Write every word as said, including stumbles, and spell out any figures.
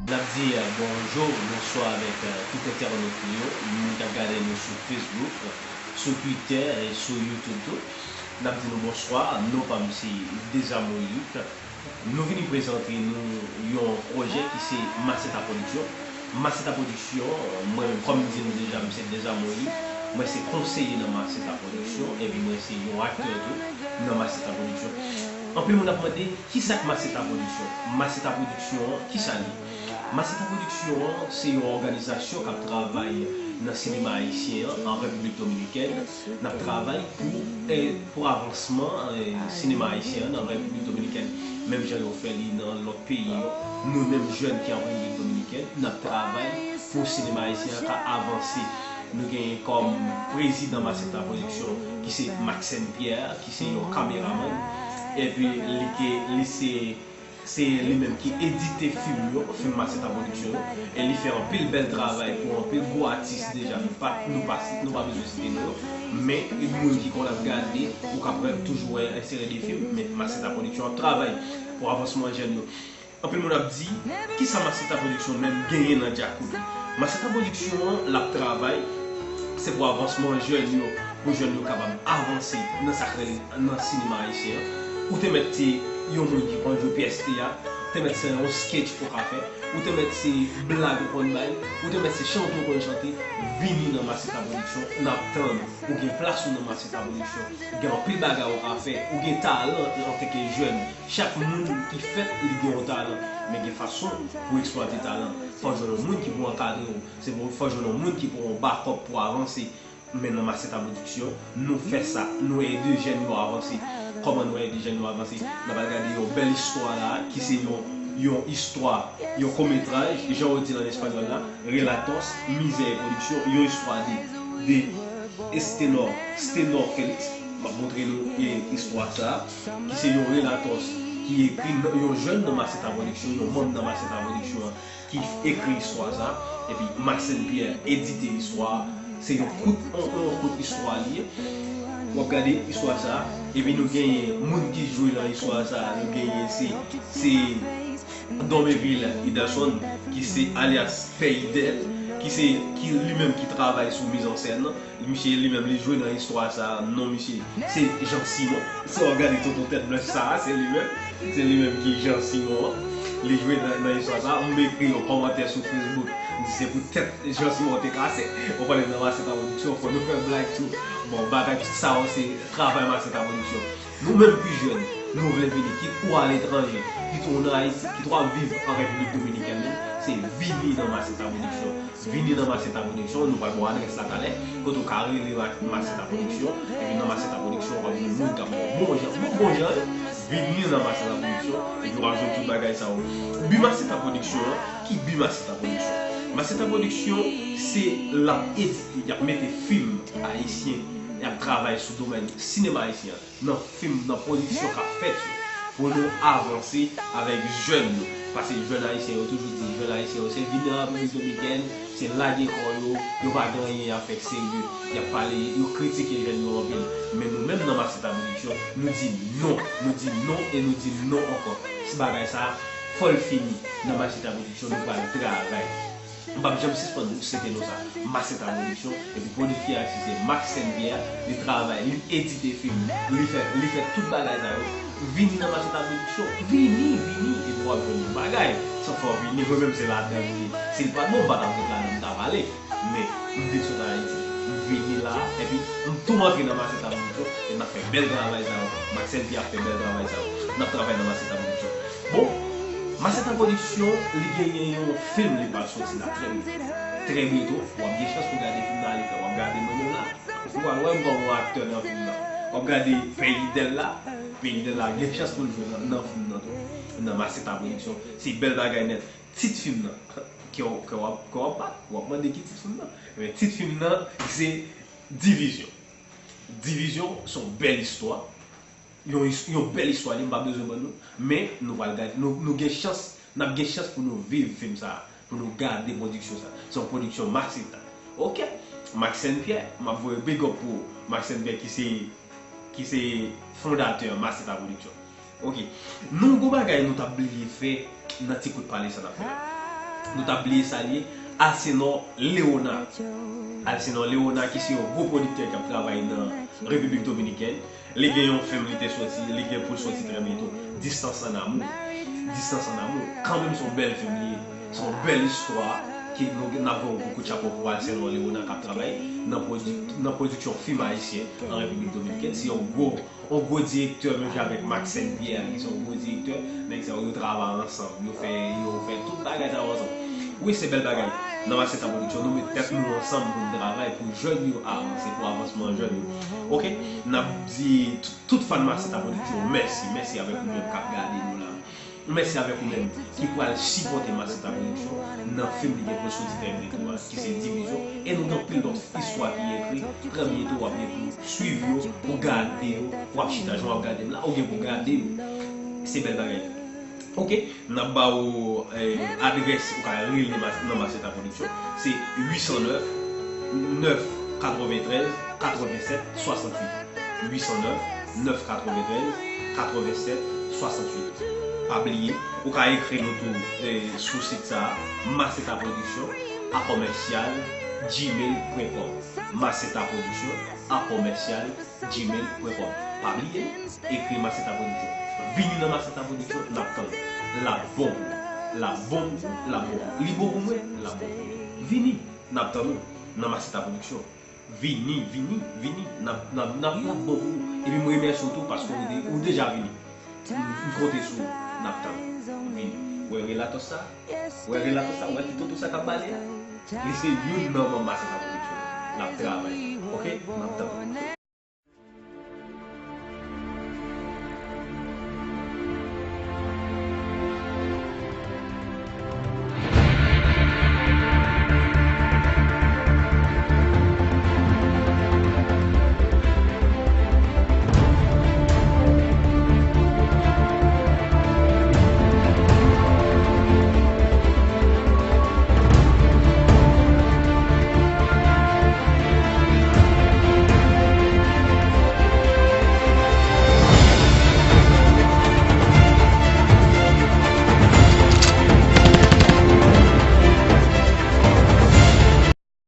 N ap di bonjou, bonswa avèk tout entènot nou yo, moun k ap gade nou sou Facebook, sou Twitter e sou YouTube tou. N ap di nou bonswa, non pa m se Deza Moyilik. Nou vini prezante nou yon pwojè ki se Maseta Pwodiksyon. Maseta Pwodiksyon, mwen menm, kòm m di nou deja, m se Deza Moyilik. Mwen se konseye nan Maseta Pwodiksyon, epi mwen se yon aktè tou nan Maseta Pwodiksyon. Anpil moun ap mande, kisa k Maseta Pwodiksyon? Maseta Pwodiksyon an, kisa l ye? Maseta Pwodiksyon an, se yon òganizasyon k ap travay nan sinema ayisyen an, an Repiblik Dominikèn. N ap travay pou, eh, pou avansman, eh, sinema ayisyen an nan Repiblik Dominikèn, menm jan yo fè li nan lòt peyi yo. Nou menm jèn ki an Repiblik Dominikèn, n ap travay pou sinema ayisyen an ka avanse. Nou genyen kòm prezidan Maseta Pwodiksyon ki se Maxène Pierre, ki se yon kameramann. Epi li te, li se, se li menm ki edite fim yo, fim Maseta Pwodiksyon yo. E li fè anpil bèl travay pou anpil gwo atis deja. Nou pa, nou pa, nou pa bezwen site non yo. Men, moun ki konn ap gade, ou ka toujou wè yon seri de fim, men Maseta Pwodiksyon ap travay pou avansman jèn yo. Anpil moun ap di, kisa Maseta Pwodiksyon menm genyen nan Djakout? Maseta Pwodiksyon an, l ap travay, se pou avansman jèn yo, pou jèn yo kapab avanse nan sa k rele nan sinema ayisyen an. Ou te mèt se yon moun ki konn jwe pyès teyat, te mèt se yon sketch ou ka fè, ou te mèt se blag ou konn bay, ou te mèt se chante ou konn chante, vini nan Maseta Pwodiksyon, n ap tann ou. Ou gen plas ou nan Maseta Pwodiksyon, gen anpil bagay ou ka fè, ou gen talan antanke jèn. Chak moun ki fèt, li gen yon talan, men gen fason pou eksplwate talan. Fò w jwenn yon moun ki pou ankadre w, se pou, fò w jwenn yon moun ki pou yon bakòp pou avanse. Men nan Maseta Pwodiksyon, nou fè sa, nou ede jèn yo avanse. Kòman nou ede jèn yo avanse? N ap al gade yon bèl istwa la, ki se yon, yon istwa, yon kometraj, jan yo di l an espanyòl la, Relatos, Mizè e Pwodiksyon, yon istwa de, de Estenor, Stenor Felix. M ap montre nou, e, istwa sa, ki se yon Relatos ki ekri, yon jèn nan Maseta Pwodiksyon, yon manm nan Maseta Pwodiksyon an, ki ekri istwa sa, epi Maxène Pierre edite istwa a. Se yon kout, yon, yon kout istwa li ye. W ap gade istwa sa, epi nou genyen moun ki jwe nan istwa sa, nou genyen se, se Doméville Idelson, ki se alyas Pè Idèl, ki se, ki li menm ki travay sou mizansèn nan. Misye li menm li jwe nan istwa sa, non misye se Jean Simon. Si w ap gade tonton tèt blanch sa, se li menm. Se li menm ki Jean Simon an. Li jwe nan, nan istwa sa. M ekri yon kòmantè sou Facebook. M di se pou tèt Jean Simon te kase. Ou konnen nan Maseta Pwodiksyon, fò nou fè blag tou. Bon, bagay sa yo se travay Maseta Pwodiksyon. Nou menm ki jèn, nou vle vini, kit ou aletranje, kit ou nan Ayiti, kit w ap viv an Repiblik Dominikèn menm, se vini nan Maseta Pwodiksyon. Vini nan Maseta Pwodiksyon, nou pral ba w adrès la talè, kote w ka rele Ma-, Maseta Pwodiksyon, epi nan Maseta Pwodiksyon, w ap jwenn moun k ap ba w bon jan, bon, bon jan, vini nan Maseta Pwodiksyon, epi w ap jwenn tout bagay sa yo. Bi Maseta Pwodiksyon an, ki bi Maseta Pwodiksyon? Maseta Pwodiksyon, se l ap edite, y ap mete fim ayisyen, y ap travay sou domèn sinema ayisyen an. Nan fim, nan pwodiksyon k ap fèt yo, pou nou avanse avèk jèn yo. Paske jèn ayisyen yo toujou di, jèn ayisyen yo se vin nan Repiblik Dominikèn, se lage kò yo, yo pa gen anyen y ap fè k serye, y ap pale, yo kritike jèn yo anpil. Men nou menm nan Maseta Pwodiksyon, nou di non, nou di non e nou di non ankò. Ti bagay sa a, fò l fini. Nan Maseta Pwodiksyon, nou pral travay. M p ap janm sispann site non sa. Maseta Pwodiksyon, epi pwodiktè a se Maxène Pierre, li travay, li edite fim, li fè, li fè tout bagay sa yo. Vini nan Maseta Pwodiksyon, vini, vini, epi w ap jwenn yon bagay. San fè w vini, mwen menm se ladan m ye. Si l pa t bon, m pa t ap ret ladan m t ap ale. Men, m vin sot Ayiti, m vini la, epi m tou rantre nan Maseta Pwodiksyon, e n ap fè bèl travay sa yo. Maxène Pierre ap fè bèl travay sa yo. N ap travay nan Maseta Pwodiksyon. Bon, Maseta Pwodiksyon, li genyen yon fim li pral soti la trè byento. Trè byento, w ap gen chans pou gade fim nan alèkran, w ap gade mwen menm la. Ou pral wè m kòm yon aktè nan fim nan. W ap gade Pè Idèl la, Pè Idèl la gen chans pou l jwe nan, nan fim nan tou. Nan Maseta Pwodiksyon, se bèl bagay nèt. Tit fim nan, ke w, ke w ap, ke w ap bat, w ap mande ki tit fim nan. Men tit fim nan, se Divizyon. Divizyon, se yon bèl istwa. Yon, yon bèl istwa li, m pa bezwen ban nou. Men, nou pral gade, nou, nou gen chans, n ap gen chans pou nou viv fim sa a, pou nou gade pwodiksyon sa a. Se yon pwodiksyon Maseta. Oke. Maxène Pierre, m ap voye big up pou ou. Maxène Pierre ki se, ki se fondatè Maseta Pwodiksyon. Oke. Nou gon bagay nou t ap bliye fè nan ti kout pale sa n ap fè la. Nou t ap bliye salye Alcenor Leona. Alcenor Leona ki se yon gwo pwodiktè k ap travay nan Repiblik Dominikèn. Li gen yon fim li te soti, li gen pou l soti trè byento. Distance en amour. Distance en amour. Kanmenm se yon bèl fim li ye. Se yon bèl istwa ke nou n ap voye yon kout chapo pou Alcenor Leona k ap travay nan pwodi-, nan pwodiksyon fim ayisyen an Repiblik Dominikèn. Se yon gwo yon gwo direktè menm jan avèk Max Saint Pierre ki se yon gwo direktè, nèg sa yo travay ansanm, yo fè yo fè tout bagay sa yo ansanm. Wi, se bèl bagay. Nan Maceta Production, nou met tèt nou ansanm pou n travay pou jèn yo avanse, pou avansman jèn yo. Oke, n ap di tout, tout fan Maceta Production mèsi, mèsi avèk ou menm k ap gade nou la. Mèsi avèk ou menm ki pral sipòte Maceta Production nan fim li gen pou l soti trè byento a, ki se Divizyon. E nou gen anpil lòt istwa ki ekri trè byento, w ap gen pou swiv yo, pou gade yo, w ap chita jan w ap gade m la, ou gen pou gade yo. Se bèl bagay. Oke, n ap ba ou eh, adrès ou ka rele nan Maceta Production. Se uit san nèf, nèf katreventrèz, katrevennsèt, swasanntuit. Uit san nèf, nèf katreventrèz, katrevennsèt, swasanntuit. Pa bliye, ou ka ekri nou tou eh, sou sit sa a, Maceta Production a kòmèsyal gmail pwen kòm. Maceta Production a kòmèsyal gmail pwen kòm. Pa bliye, ekri Maceta Production. Vini nan Maceta Production, n ap tann ou. L ap bon pou ou. L ap bon pou ou. L ap bon pou ou. Li bon pou mwen, l ap bon pou ou. Vini, n ap tann ou nan Maceta Production. Vini, vini, vini. N ap, n ap, n ap, n ap bon pou ou. Epi m remèsye w tou paske ou, de, ou deja vini. M, m konte sou ou. N ap tann ou. Vini. Ou wè relatò sa? Ou wè relatò sa? Ou wè ti toto sa k ap bale a? Li se youn nan manm Maceta Production. L ap travay. Oke? M ap tann ou.